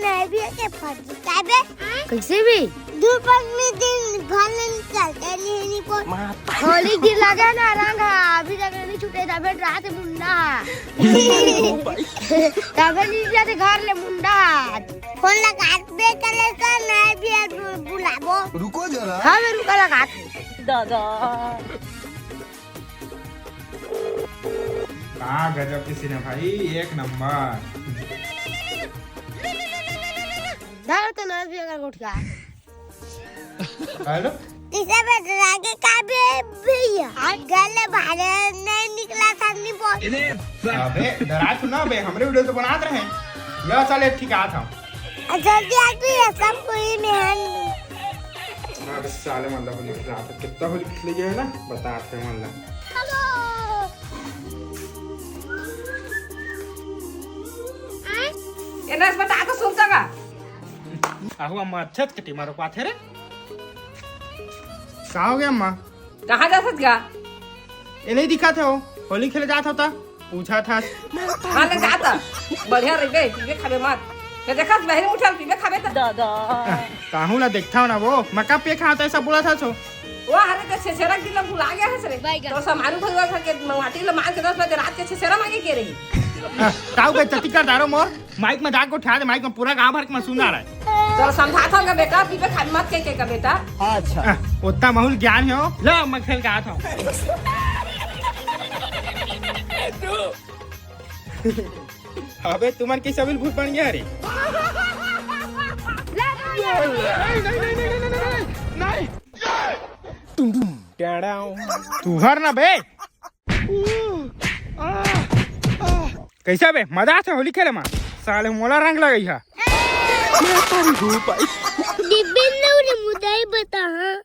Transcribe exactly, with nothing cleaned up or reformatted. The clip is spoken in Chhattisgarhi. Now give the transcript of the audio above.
नहीं भी के फट काबे। कैसे भी? दू पग में दिन घर ले निकलते नहीं, नहीं पो। होली की लगे ना रंग, अभी तक नहीं छूटे, तबे रात मुंडा। तबे नहीं जाते घर ले मुंडा। फोन लगात बे करे तो नहीं भी बु-, बुलाबो। रुको जरा। हाँ, मैं रुका लगात। दादा। का गजब के सीन है भाई, एक नंबर। धर तो नस भी अगर उठ गया। हेलो। तीसरा बेटा लागे का बे भैया? गले बाहर नहीं निकला था, नहीं बोल। अबे डरा तू ना बे, हमरे वीडियो तो बनात रहे। या चल, एक ठीक आ था। जल्दी आ तू, ये सब कोई मेहन। अबे साले, मतलब होली खेला था, कितना होली खेल गया है ना, बता थे मतलब। एनस बता तो सुनता का? आहू अम्मा, अच्छा कटी मारो पाथे रे। का हो गया अम्मा? कहाँ जा सकत गा? ये नहीं दिखा थे हो, होली खेले जात होता, पूछा था। हाँ ले जाता, बढ़िया रहिबे, पीबे खाबे मत। ते देखत बहिनी उठल पीबे खाबे त। दादा। काहू ला देखता हो ना वो, मका पे खाता है सब बोला था छो। वो हरे ते छेछेरा किलो भुला गया है सरे। तो सामान उठल घर के माटी ले मार के दस बजे रात के छेछेरा मांगे के रही। ताऊ बे चतिका डारो मोर, माइक में जाके उठा दे, माइक में पूरा गांव भर के में सुना रहा है। तो समझा था उनका बेटा, पीबे खाबे मत के, के का बेटा। अच्छा। उतना महूल ज्ञान है हो, लो मैं खेल के आता हूँ। अबे तुमन के सबिल भूत बन गया रे। तुहर ना बे। कैसा बे, मजा आता होली खेले मा? साले मोला रंग लगई हा। डिब्बे नौरे मुदाई बता हाँ।